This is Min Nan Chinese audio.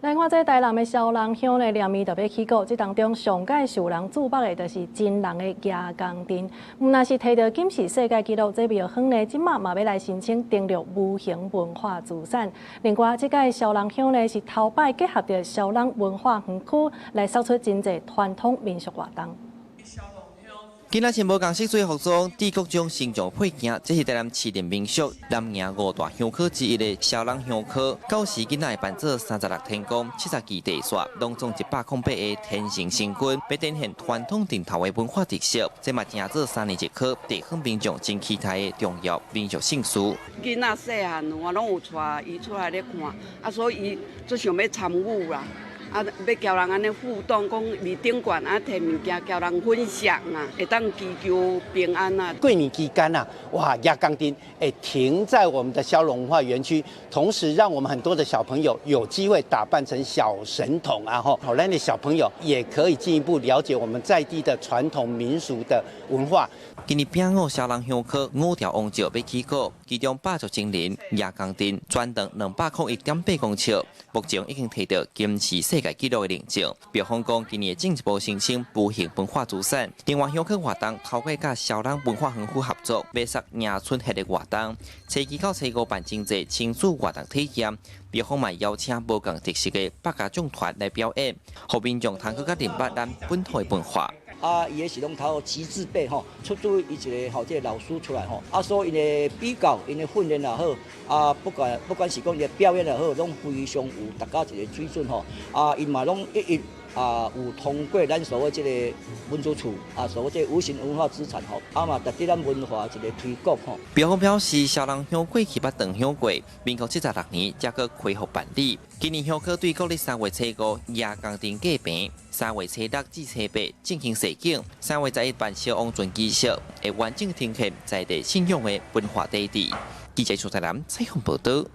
來看這台南的蕭人鄉呢，連綿就欲起鼓，這當中上蓋受人矚目的就是真人的蜈蚣陣。毋但是提著金氏世界紀錄，這廟方呢，這馬嘛欲來申請登錄無形文化資產。另外，這屆蕭人鄉呢是頭擺結合著蕭人文化園區，來釋出真濟傳統民俗活動。今仔穿無仝色水服裝，戴各種形狀配件，這是台南市的民俗南營五大香火之一的蕭人香火。到時囡仔會扮做36天公、70支地煞，攏總108個天神星君，欲展現傳統陣頭的文化特色。這嘛成做三年一考，地方民眾真期待的重要民俗盛事。囡仔細漢我攏有帶伊出來咧看，啊，所以伊足想欲參與啦。啊，欲共人按呢互動，講佇頂懸啊，提物件共人分享啊，會當祈求平安啊。過年期間啊，哇，蜈蚣陣會停在我們的蕭龍文化園區，同時讓我們很多的小朋友有機會打扮成小神童啊，吼，好，咱的小朋友也可以進一步了解我們在地的傳統民俗的文化。今年丙午蕭人香火五條王轎欲起鼓，其中百足真人蜈蚣陣全長201.8公尺，目前已經提著金氏世界紀錄的認證。廟方講，今年進一步申請無形文化資產。另外，香火活動透過佮蕭人文化園區合作，欲釋迎春系列活動，初二到初五辦真濟親子活動體驗。廟方嘛邀請無仝特色的百家將團來表演，予民眾通閣較認捌咱本土的文化。啊，伊彼是攏透過旗字輩吼，出自伊一個吼，這個老師出來吼，啊，所以𪜶的比較，𪜶的訓練也好，啊，不管是講伊的表演也好，攏非常有達到一個水準吼，啊，𪜶嘛攏一一啊有通過咱所謂這個文資處啊，所謂這個無形文化資產吼，啊嘛值得咱文化一個推廣吼。廟方表示，蕭人香過去捌斷香過，民國76年才閣恢復辦理。今年香火對國曆3月初五蜈蚣陣過坪，3月初六至初八進行踅景，3月11辦蕭王船儀式，會完整呈現在地信仰的文化底蘊。記者蘇台南採訪報道。